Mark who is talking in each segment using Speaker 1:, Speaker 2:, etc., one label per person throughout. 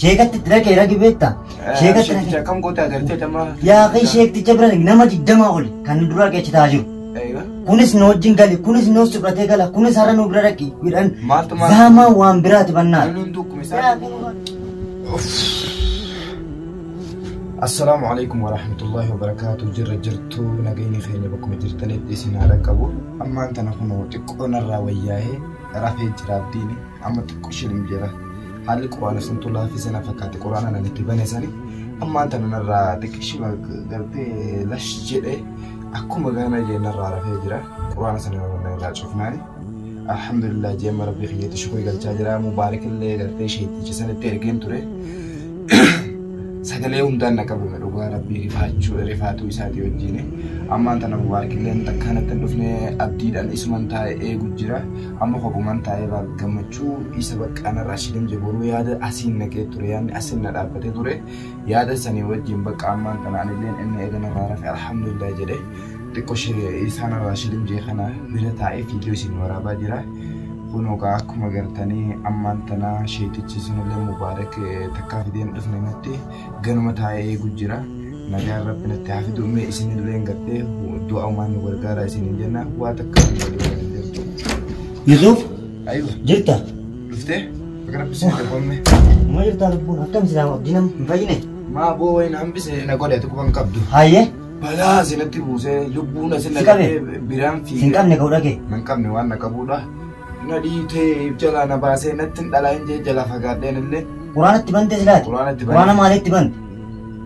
Speaker 1: Sheekatti itti dhaqee ragi beektaa? Sheekatti
Speaker 2: Sheekticha akkam goote agartee tamma.
Speaker 1: Yaa akhi sheekticha bira nama 20 oli kan dura dhaqee achi taa'aa jiru.
Speaker 2: Eeywa.
Speaker 1: Kunis nu wajjin gali, kunis nu fudhatee gala, kunis har'a nu bira dhaqi jedhan.
Speaker 2: Maaltu maal?
Speaker 1: Zaamaa waan biraati bannaa.
Speaker 2: Namni hunduu akkuma isaa. Assalaamu alaikum warahmatullahi wabarakaatu. Jirra jirtu nagayni keenya bakkuma jirtanitti isin haa dhaqqabu. Ammaan tana kunoo xiqqoo narraa wayyaa'ee rafee jira abdiini. Amma xiqqoo shilim jira. Haalli quraana santu laaffise na fakkaate quraana nan itti bane sani. Ammaan tana narraa xiqqishima gartee lash jedhee akkuma gaana jee narraa rafee jira. Quraana sana narraa cufnaani. Alhamdulillah jeema rabbii kiyyatti shukurii galchaa jira. Mubaarak illee gartee sheeticha sanitti ergeen ture. Sagalee hundaan na qabame dhugaa rabbii rifaachuu rifaatuu isaatii wajjin. Ammaan tana Mubaarak illee takkaan natti hin dhufne abdiidhaan isuman taa'ee eegu jira. Amma kophuman taa'ee laal gammachuu isa baqqaanarraa shilim jedhu yaada asiin naqee ture yaadni asiin na dhaabbatee ture. Yaada sanii wajjin bakka ammaan tana anilleen inni eeganarraa rafe alhamdulillah jedhe. Xiqqoo isaanarraa shilim jee kana bira taa'ee viidiyoo isin waraabaa jira. Kunoo gaa akkuma gartanii ammaan tana sheetichi sunillee Mubaarak takkaa fideen dhufne natti ganuma taa'ee eegu jira. Nagaan rabbi natti haa fidu mee isinillee gartee du'a uumaan nu gargaara isiniin jenna waa takka walii waliin jirtu.
Speaker 1: Yusuf
Speaker 2: Aywa
Speaker 1: jirta?
Speaker 2: dhuftee bakka rabbi isin qabamme.
Speaker 1: Uma jirtaa lubbuun akkam silaam abdii nam hin fayyine?
Speaker 2: Maa boo wayin hambise na godhe ati quban qabdu.
Speaker 1: Hayyee
Speaker 2: Balaa asinatti buusee lubbuun asin
Speaker 1: Si qabe?
Speaker 2: naqatee biraan
Speaker 1: sin
Speaker 2: fiigee.
Speaker 1: qabne ka'u dhaqee.
Speaker 2: Nan qabne waan na qabuudha. Na dhiitee jalaa na baasee natti hin dhalaa'in jee jala fagaadheen illee
Speaker 1: Quraana itti bante silaati?
Speaker 2: Quraana itti bante.
Speaker 1: Quraana maalitti bante?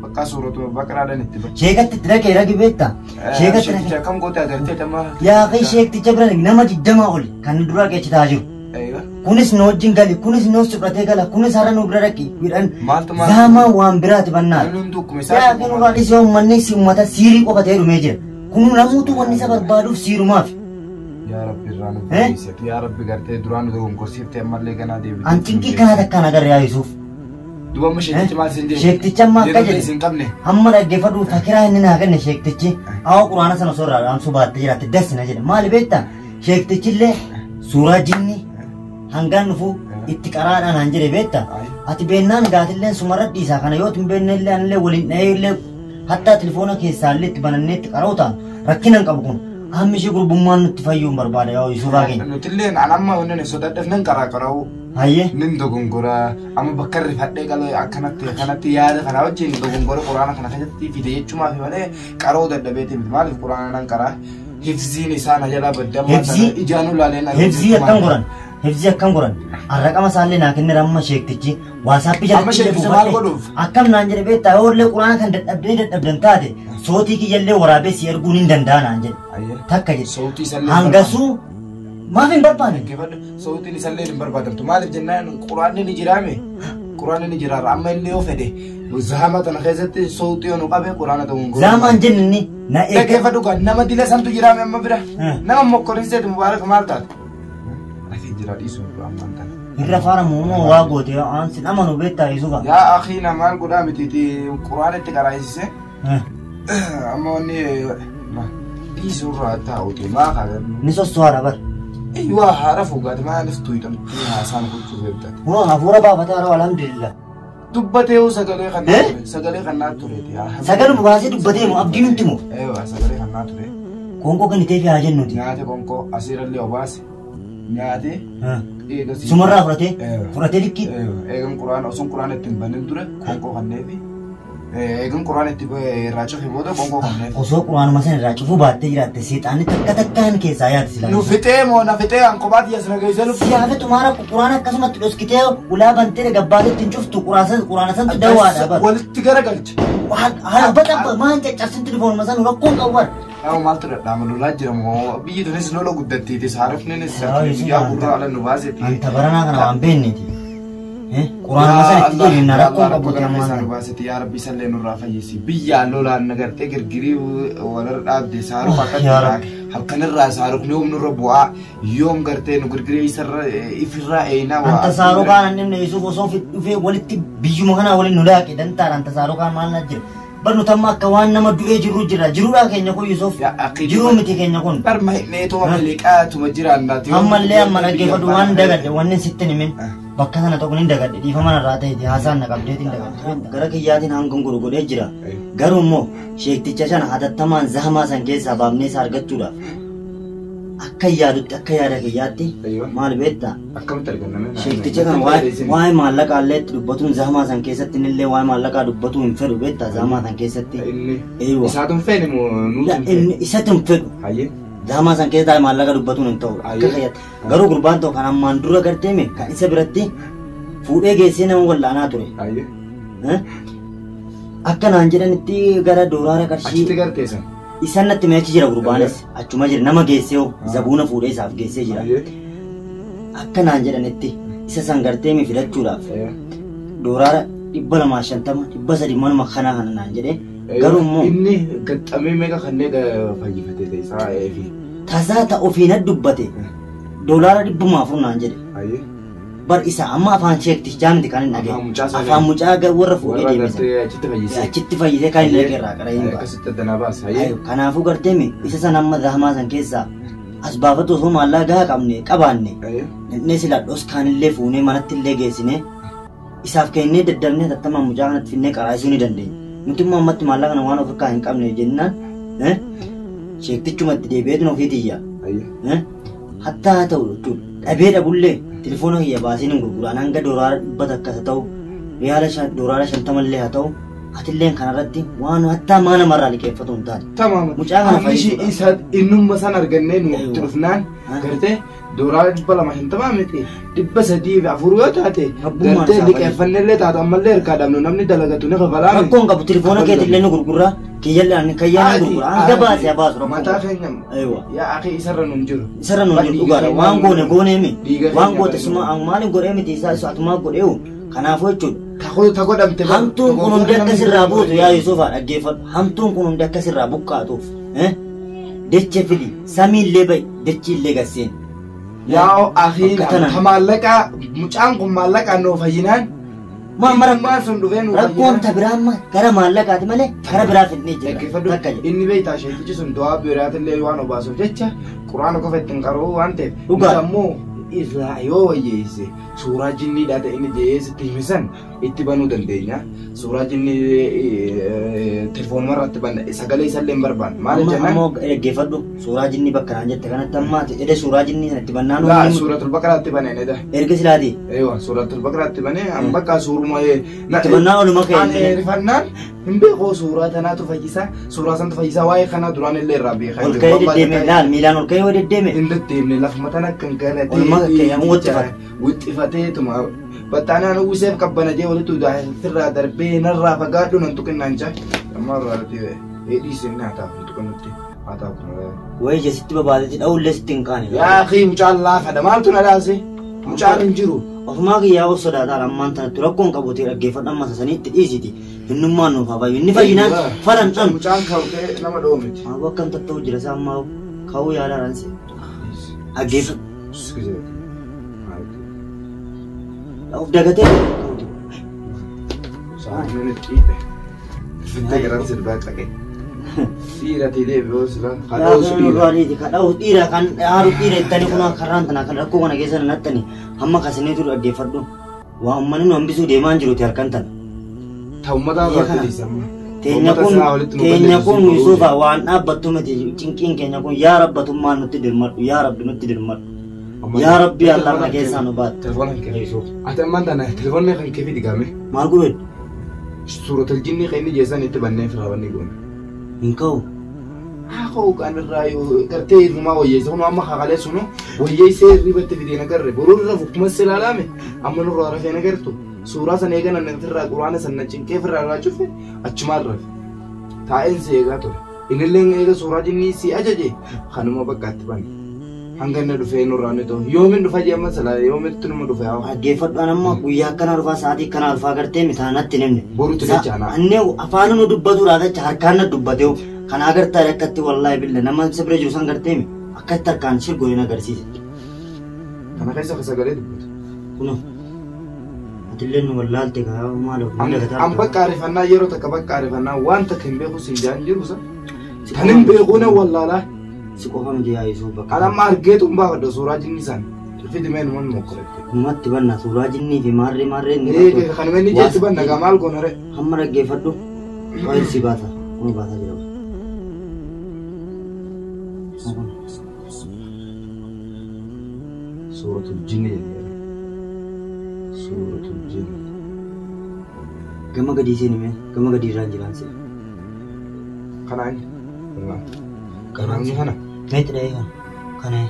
Speaker 2: Bakka suuratu baqaraadhaan itti bante.
Speaker 1: Sheekatti itti dhaqee ragi beektaa? Sheekatti
Speaker 2: Sheekticha
Speaker 1: dhaqee.
Speaker 2: akkam goote agartee tamma.
Speaker 1: Yaa akhi sheekticha bira nama 20 oli kan dura dhaqee achi taa'aa jiru.
Speaker 2: Eeywa.
Speaker 1: Kunis nu wajjin gali, kunis nu fudhatee gala, kunis har'a nu bira dhaqi jedhan.
Speaker 2: Maaltu maal?
Speaker 1: Zaamaa waan biraati bannaa.
Speaker 2: Namni hunduu akkuma
Speaker 1: Yaa
Speaker 2: isaa.
Speaker 1: akhi nurraa dhiisee uummanni si uummata siirii qofa ta'ee dhumee jira. Kun namoota wanni isa barbaaduuf siirumaaf.
Speaker 2: Yaa Rabbi irraa nu
Speaker 1: Eh?
Speaker 2: fayyise. Yaa Rabbi gartee duraan nu dogoggorsiifte ammallee ganaa deebite.
Speaker 1: An cinqii kana takkaan agarre yaa Yusuuf.
Speaker 2: Duba amma sheektichi maal sin jedhe?
Speaker 1: Sheektichi amma akka
Speaker 2: Yeroo
Speaker 1: jedhe.
Speaker 2: isin qabne.
Speaker 1: Hamma dhaggeeffadhu fakiraa inni naa kenne sheektichi awwa quraana sana osoo irraa dhaamsuu baattee jiraatte dasna jedhe. Maali beektaa? Sheektichillee suuraa jinni hangaan dhufu itti qaraadhaan naan jedhe beektaa? Ati beennaan gaatilleen sumarra dhiisaa kana yoo hin beenne illee anillee waliin dhahee illee hattaa telefoona keessaa illee itti banannee itti qara'u ta'an rakkina hin qabu kun. Hammi ishee gurbummaan nutti fayyuu hin barbaada yaa Yusuufaa keenya.
Speaker 2: Nutillee an amma wanni sodaadhaaf nan qaraa qara'u.
Speaker 1: Hayyee.
Speaker 2: Nin dogongoraa amma bakka rifadhee qalee akkanatti akkanatti yaada kana wajjin dogongora quraana kana keessatti fide jechumaaf malee qaroo dadhabeeti miti maaliif quraana nan qaraa hifziin isaa na jalaa badde amma
Speaker 1: Hifzii?
Speaker 2: ijaanuu laalee
Speaker 1: Hifzii akkam godhan? Hifzii akkam godhan? Arraqama isaallee naa kennera amma sheektichi. Waasaappii
Speaker 2: Amma sheekticha maal godhuuf?
Speaker 1: Akkam naan jedhe beektaa yoo illee quraana kan dadhabdee dadhabdan taate sootii kiyyallee waraabee si erguun hin danda'a naan jedhe. Takka jedhe.
Speaker 2: Sootii isallee
Speaker 1: Hangasuu maaf hin barbaanne?
Speaker 2: Dhaggeeffadhu sootiin isallee hin barbaadamtu maaliif jennaan quraanni ni jiraame quraanni ni jiraara amma inni yoo fedhe zaama tana keessatti sootii yoo nu qabe quraana dogongora.
Speaker 1: Zaamaan jenne inni na eegga.
Speaker 2: Dhaggeeffadhu gaa nama dila santu jiraame amma bira
Speaker 1: Eh.
Speaker 2: nama mokkorinseeti mubaarak maal taate. Rafee jira dhiisuu hin ammaan tana.
Speaker 1: Irra faana muumoo waa goote aan sin amanu beektaa Yusufa.
Speaker 2: Yaa akii na maal godhaa mitiiti quraana itti qaraayisise amma wanni dhiisuurraa taa'uti maa kaa
Speaker 1: Ni sosso'aadha bar.
Speaker 2: waa haara fuugaati maaliif tuyxamtii haasaan gochuu feettati.
Speaker 1: Kunoo hafuura baafatee haraa alhamdulillah.
Speaker 2: Dubbatee sagalee kannaa
Speaker 1: Eh?
Speaker 2: ture sagalee kannaa tureeti.
Speaker 1: Sagaluma baasee dubbatee moo abdii nutti moo?
Speaker 2: Eewa sagalee kannaa ture.
Speaker 1: Qoonqoo kenniteef haa jennuti.
Speaker 2: Nyaate qoonqoo asiirallee obaase nyaate eegasii.
Speaker 1: Sumarraa fudhatee
Speaker 2: Eewa.
Speaker 1: fudhatee likkii.
Speaker 2: Eegan quraana osoo quraana ittiin banin dura qoonqoo kanneefi eegan quraana itti irraa cufe booda qoonqoo kanneefi.
Speaker 1: Osoo quraanuma sana irraa cufuu baattee jiraatte seexaanni takka takkaan keessaa yaate sila.
Speaker 2: Nu fixee moo na fixee an kophaatti as na geessee lubbuu.
Speaker 1: Siyaafe xumaara quraana akkasumatti dhoskitee ulaa bantee gabbaatetti hin cuftu quraana santu dawaadha bar.
Speaker 2: Walitti garagalche.
Speaker 1: Abba tabba maan caccabsinti telefoonuma sana rakkoon qabu bar.
Speaker 2: Yaa maaltu dhadhaama lolaa jira moo biyyi tunis lola guddattiiti saarifninis
Speaker 1: Yaa Yesuus
Speaker 2: guyyaa gurraa ala nu baaseeti.
Speaker 1: Anta baranaa kana waan beekneeti. Quraanuma sana itti deemna rakkoon qabu
Speaker 2: kana
Speaker 1: ammaan
Speaker 2: keessaa nu
Speaker 1: kana.
Speaker 2: baaseeti yaa rabbi isallee nurraa fayyisi. Biyyaa lolaan nagartee girgirii walarra dhaabde saaruf akka
Speaker 1: Yaa Rabbi.
Speaker 2: halkanirraa saarufni yoom nurra bu'aa yoom gartee nu girgirii isarra ifirraa eenaa waa.
Speaker 1: Anta saaroo kaan hin dhimne Yesuuf osoo dhufee walitti biyyuma kanaa waliin nu laaqe dantaadha anta saaroo kaan maal na jira. Bar nuti amma akka waan nama du'ee jirru jira. Jiruudhaa keenya kun Yesuuf.
Speaker 2: Yaa akhi
Speaker 1: Jiruu miti keenya kun.
Speaker 2: Barma hidhneetuma miliqaatuma jiraannaati.
Speaker 1: Ammallee amma dhaggeeffadhu waan dagadhe wanni sitti hin himin. Bakka sana tokko ni dagadhe dhiifama narraa ta'eeti haasaan na qabdeetiin dagadhe. Gara kiyyaatiin hangan godhu godhee jira. Garuu immoo sheekticha sana hatattamaan zahamaa san keessaa baafnee isa argachuudhaaf akka yaadutti akka yaada kiyyaatti maal beektaa?
Speaker 2: Akkamitti arganna?
Speaker 1: Sheekticha kana waa'ee maallaqaa illee itti dubbatuun zahamaa san keessatti innillee waa'ee maallaqaa dubbatuu hin fedhu beektaa zahamaa san keessatti.
Speaker 2: Inni
Speaker 1: Eewa.
Speaker 2: isaatu hin feene moo nuutu hin feene?
Speaker 1: Inni isatti hin fedhu.
Speaker 2: Hayyee.
Speaker 1: Zahamaa san keessa taa'ee maallaqa dubbatuun hin ta'u. Akka
Speaker 2: Ayyee.
Speaker 1: kiyyaatti. Garuu gurbaan tokko kan ammaan dura garteeme kan isa biratti fuudhee geessee nama wal'aanaa ture.
Speaker 2: Hayyee.
Speaker 1: Eh? Akka naan jedhanitti gara dooraara
Speaker 2: Achitti
Speaker 1: qarshii
Speaker 2: garteessan.
Speaker 1: isan natti meechi jira gurbaanis achuma jira nama geessee hoo zabuuna fuudhee isaaf geessee jira.
Speaker 2: Hayyee.
Speaker 1: Akka naan jedhanitti isa san garteeme fidachuudhaaf
Speaker 2: Eeyyee.
Speaker 1: dooraara 250 300 manuma kanaa kana naan jedhe garuu immoo
Speaker 2: Inni gaxxamee meeqa kanneen fayyifatee ta'e isaa fi.
Speaker 1: tasaa ta ofiin dubbate doolaara 400 naan jedhe.
Speaker 2: Hayyee.
Speaker 1: Bar isa amma afaan sheektichaa miti kan hin dhageenye.
Speaker 2: Afaan mucaa sana.
Speaker 1: Afaan mucaa warra fuudhee
Speaker 2: Warra
Speaker 1: deeme sana.
Speaker 2: gartee achitti fayyisee.
Speaker 1: Achitti fayyisee kan hin dhageenye irraa qara hin ba'a.
Speaker 2: Akkasitti addanaa baasa. Hayyee.
Speaker 1: Kanaafuu garteemi isa sana amma zahamaa san keessaa as baafatu osoo maallaa gahaa qabne qabaanne
Speaker 2: Hayyee.
Speaker 1: inni sila dhoskaanillee fuunee manatti illee geessine isaaf kennee daddabnee hatattamaan mucaa kanatti finnee qaraasuu ni dandeenya. Nuti immoo ammatti maallaqa kana waan of harkaa hin qabne jennaan sheektichuma itti deebi'eetu ofiitiyya.
Speaker 2: Hayyee.
Speaker 1: Hattaa haa ta'u jechuudha. Dhabee dhabullee telefoona kiyya baaseen hin gurguraan hanga dooraara 100 haa ta'u riyaala dooraara 50 illee haa ta'u atilleen kanarratti waan hattaa maa namarraa liqeeffatu hin taane.
Speaker 2: Tamaam.
Speaker 1: Mucaa kana
Speaker 2: Amma ishii
Speaker 1: fayyisuudha.
Speaker 2: isa innumma san argannee nu itti
Speaker 1: Eeyyuu.
Speaker 2: dhufnaan
Speaker 1: Ah.
Speaker 2: gartee dooraara 250 miti 304 yoo taate
Speaker 1: Rabbummaan
Speaker 2: gartee
Speaker 1: isaa
Speaker 2: liqeeffannellee taatu ammallee harkaa dhabnu namni dalagatu ni kafalaame.
Speaker 1: Rakkoon qabu telefoona keetillee ni gurgurraa kiyyallee kayyaan ni gurgura hanga baasee haa baasu rakkoon
Speaker 2: Mataa
Speaker 1: qabu.
Speaker 2: keenya
Speaker 1: Eeyyuu.
Speaker 2: yaa akhi isarra nun jiru.
Speaker 1: Isarra nu jiru dhugaadha. Waan goone gooneemi. Waan goote suma maaliin godhee miti isaa isa atumaa godheewu. Kanaafuu jechuudha.
Speaker 2: Ta godhamte
Speaker 1: Hamtuun kun hundi akka sirraa buutu yaa Yuusufaa dhaggeeffadhu. Hamtuun kun hundi akka sirraa buqqaatuuf. Dachee fidi samiillee ba'i dachiillee gasseen.
Speaker 2: Yaa akhi
Speaker 1: Akka tanaan.
Speaker 2: ta maallaqaa mucaan kun maallaqaan nuu fayyinaan
Speaker 1: Maa mara
Speaker 2: hiyyummaan sun dhufee nuu
Speaker 1: rakkoon
Speaker 2: fayyinaan.
Speaker 1: ta biraa amma gara maallaqaati malee kara biraa fidnee jira.
Speaker 2: Dhaggeeffadhu
Speaker 1: Takka jedhe.
Speaker 2: inni beektaa sheekichi sun du'aa biraatillee waan obaasuuf jecha quraana qofa ittiin qaruu waan ta'eef
Speaker 1: Dhugaa.
Speaker 2: nuti ammoo irraa yoo wayyeesse suuraa jinniidhaa ta'e inni jedhee sitti hime san itti banuu dandeenya. Suuraa jinnii telefoonuma irratti banna sagalee isallee hin barbaanne maaliif
Speaker 1: Amma
Speaker 2: jennaan
Speaker 1: ammoo dhaggeeffadhu suuraa jinnii bakka naan jette kanatti amma ati edda suuraa jinnii sanatti bannaan
Speaker 2: laa
Speaker 1: humni
Speaker 2: suuratul baqaraatti baneen edda.
Speaker 1: erga silaati
Speaker 2: Eewa suuratul baqaraatti banee an bakka suuruma
Speaker 1: itti bannaan oluma
Speaker 2: Ani
Speaker 1: ka'e
Speaker 2: rifannaan hin beeku suuraa tanaatu fayyisaa suuraa santu fayyisaa waa'ee kanaa duraan illee irraa beekaa
Speaker 1: ol ka'ee deddeeme laal miilaan ol ka'ee yoo deddeeme
Speaker 2: hin deddeemne lafuma tana kan galatee
Speaker 1: Oluma ka'ee wixxifate.
Speaker 2: wixxifateetuma baxxaanaan uwwiseef qabbana jee walitti udaasirraa darbee narraa fagaadhu nan tuqinnaan jaa amma irraa dhiisee haa taa'u hin tuqinnutti haa taa'u kun
Speaker 1: wayii ija sitti babaatetti dha'ullee sitti hin kaane.
Speaker 2: yaa akhi mucaan laafadha maaltu na dhaase mucaan hin jiru
Speaker 1: Ofumaa kiyyaa of sodaataan ammaan tanatti rakkoon qabuuti dhaggeeffadhu amma sasanii itti dhiisiti hinnummaan nuuf haa fayyu inni fayyinaan falan dhabnu.
Speaker 2: mucaan ka'u nama dha'u miti
Speaker 1: Maaboo akkam tatta'u jira isaa ammaa ka'uu yaalaadhaan se dhaggeeffadhu of dagatee ka'uuti.
Speaker 2: Sa'aatiin xiidhe. Fittee garaan sirbaa qaqe. Dhiira tiidee biroo sila. Kadha'us dhiira.
Speaker 1: Kadha'us dhiira kan haaru dhiira ittanii kun karaan tana kan rakkoo kana keessa nattani hamma kasiniitu dhaggeeffadhu. Waa uummanni nu hambisuu deemaa hin jiruti halkan tana.
Speaker 2: Ta uummataa
Speaker 1: Biyya kana.
Speaker 2: irraa dhiisama.
Speaker 1: Teenya kun teenya kun Yuusufa waan dhaabbattu miti cinqiin keenya kun yaa rabbatummaa nutti dirmadhu yaa rabbi nutti dirmadhu. Yaa rabbi Allah kana keessaa nu baatu.
Speaker 2: Telefoona kan kee. Ati ammaan tana telefoonni kan kee fidi gaame.
Speaker 1: Maal godhu
Speaker 2: Suuratul jinni kan inni jeessan itti bannee firaa banni goone.
Speaker 1: hin ka'u.
Speaker 2: Haa ka'u kan irraa yoo gartee hirrumaa wayyeessa kun amma kakalee sunu wayyeessee hirribatti fidee nagarre boruu irra fukkuma silaalame amma nurraa rafee nagartu suuraa sana eegan annan firraa quraana sana cinqee firraa irraa cufe achumaan rafe taa'een si eegaa ture innillee eega suuraa jinnii si ajaje kanuma bakka itti banne hanga inni dhufee nurraa ni ta'u yoomin dhufa jee amma silaa yoomitti numa dhufe haa
Speaker 1: Dhaggeeffadhu an amma guyyaa akkanaa dhufaa sa'aatii akkanaa dhufaa gartee mitaanatti hin himne.
Speaker 2: Borutti jecha anaa.
Speaker 1: Annee afaan nu dubbatuudhaaf jecha harkaan na dubbateewu kan agartaa akkatti wallaahi billa nama isa bira jiru san gartee mi akkatti harkaan shirgoo hin agarsiise.
Speaker 2: Kana keessa ka sagalee dubbatu.
Speaker 1: Kunoo atillee nu wallaalte kaa maal of
Speaker 2: An
Speaker 1: dagataa.
Speaker 2: bakka ariifannaa yeroo takka bakka ariifannaa waan takka hin beeku siin jaan jiru sa. Tan hin beeku na wallaalaa.
Speaker 1: Si qofa miti yaa Yuusuf bakka.
Speaker 2: Kan amma argeetu hin baafadha suuraa jinni isaan. Fidi mee numan mokkoretti.
Speaker 1: Numatti banna suuraa jinnii fi maarree maarree inni
Speaker 2: Ee kanuma inni jetti banna gaa maal goona ree?
Speaker 1: Hamma dhaggeeffadhu. Qo'een si baasa. Kun baasaa jira.
Speaker 2: Suuratul jinni jedhee. Suuratul jinni.
Speaker 1: Gama gadii seeni mee gama gadii irraan jiraan seeni.
Speaker 2: Kanaan. Kanaan kana.
Speaker 1: Meetti dhahee kana. Kana.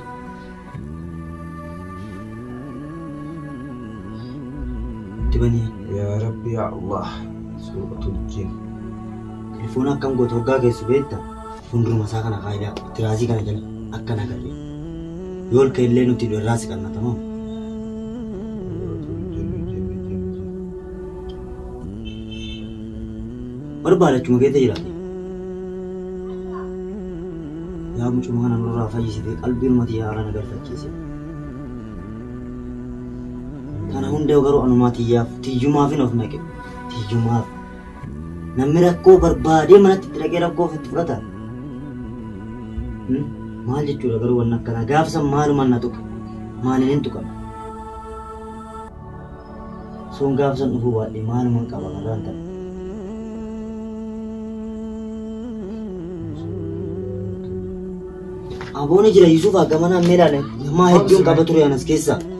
Speaker 1: Itti banii.
Speaker 2: Yaa Rabbi yaa Allah. Suuratul jinni.
Speaker 1: Telefoona akkam gootu hoggaa keessu beekta fuulduruma isaa kana faayidaa tiraasii kana jala akkana agarre. Yoo ol ka'e illee nuti irraa siqanna tamam.
Speaker 2: Suuratul jinni jinni jinni jinni.
Speaker 1: Barbaadachuma keessa jiraate. Yaa mucuma kana nurraa fayyisite qalbii numati yaara na galfachiise. Kana hunda garuu anumaa tiyyaaf tiyyumaafin of naqe tiyyumaaf. Namni rakkoo barbaadee manatti itti dhaqee rakkoo ofitti fudhata. Maal jechuudha garuu wanni akkanaa gaafsan maalumaan na tuqe maaliin hin tuqame. Soon gaafsan dhufuu baadhee maalumaan qaba karraan tana. Abooni jira Yusuf gamanaan mee ilaale namaa hedduun qaba ture anas keessa.